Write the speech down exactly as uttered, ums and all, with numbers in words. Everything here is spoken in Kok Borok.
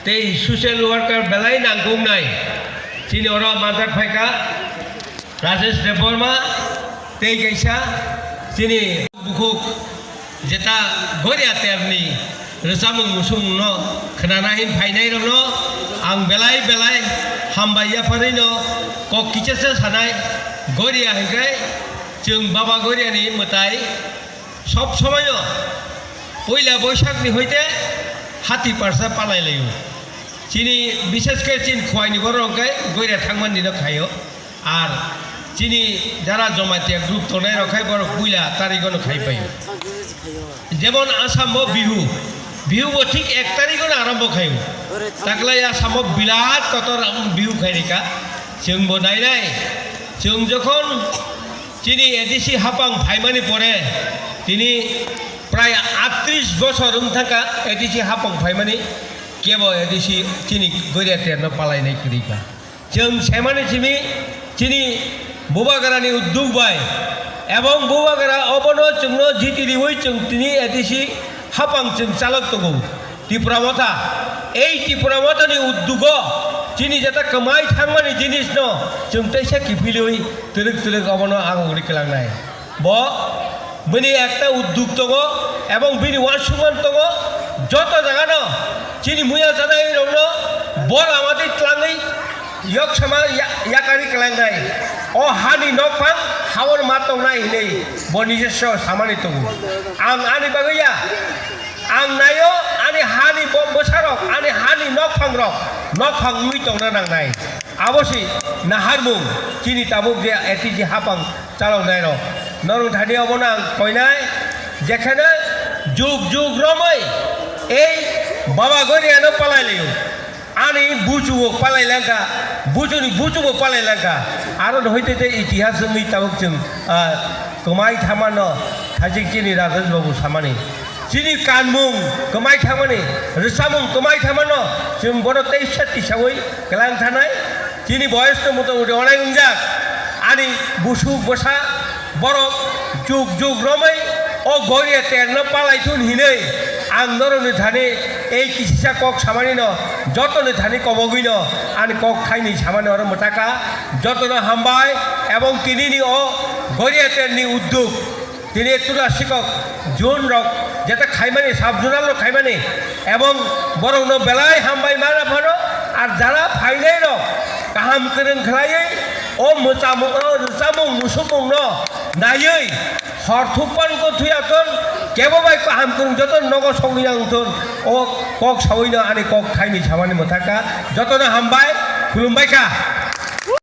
Tei social worker belai nangkuknai. Chini oro manjak phaikha Rajesh Debbarma tei kaisa chini bukhuk jeta Goria terni rwchapmung musungno khwnana hin phainairokno ang belai belai hambai yapharino kok kichasa sanai. Goria hinkhe chwng Baba Goriani mwtai sob somoyo puila Boisakni hoite hati parsa palai laio. Chini bishesh khe chini khwaini borok hwnkhe Goria thangmani no khaio. Ar chini jara Jamatia group tongnai rok khai borok puila tarigo no khai paio. Jemon Assam o Bihu, Bihu bo thik ek tarigo no arambo khaio. Taklai Assam o birat kotor Bihu khai rika. Chwng bo nai nai. Chwng jokhon chini A D C hapang phaimani pore tini prai atris bosor wng thangkha A D C hapang phaimani, kebo A D C chini Goria terno palainai kwrwi kha. Chwng semani simi chini Bubagrani udduk bai ebong Bubagra obono chwngno jiti riwi chwng tini A D C hapang chwng chalok tongo. Tipra Motha, ei Tipra Mothani uddugo chini jeta kwmai thangmani jinisno chwng teisa kiphilwi twrwk twrwk obono ang ugri kwlangnai. Bo bini ekta udduk tongo ebong bini uansukmani tongo, joto jagano chini muya janairokno bor amadi tlangwi yoksama ya-, yakari kwlangnai. O hani nokphang haor ma tongnai hinwi bo nijesso samani tongo. Ang ani bagwi ya, ang naio ani hani bo-, bwsarok, ani hani nokphangrok nokphang wngwi tongna nangnai. Abo se naharmung chini tabuk je A T C hapang chaloknairok. Norok thani obono ang koinai, jekheno jug jug romwi ei Baba Goriano palai laio. Ani buchubo palai langkha, buchuni buchubo palai langkha. Aro no hoite te itihas wngwi tabuk chwng, ah, kwmai thamano thajik chini Rajesh Babu samani. Chini kanmung kwmai thangmani, rwchapmung kwmai thangmano chwng bono teisa tisawi kwlang thanai. Chini boyes no motamuti onek wngjak. Ani busuk bwsa borok jug jug romwi o Goria terno palai thun hinwi ang norokni thani ei kisisa kok samani no jotoni thani kobogwi no ani kok thaini samani oro mwtaka jotono hambai ebong tinini o Goria terni udduk. Tini tula sikok zone rok jeta khaimani, sub zonal rok khaimani, ebong borok no belai hambai mana phano, ar jara phainai rok kaham kwrwng khlaiwi o mwchamo-, o rwchapmung musukmung no naiwi hor thukpan ko thuya ton, kebo bai kaham kwrwng joto nogo sogwi yang ton, o kok sawi no ani kok thaini samani mwthaka joto no hambai khulumbai kha.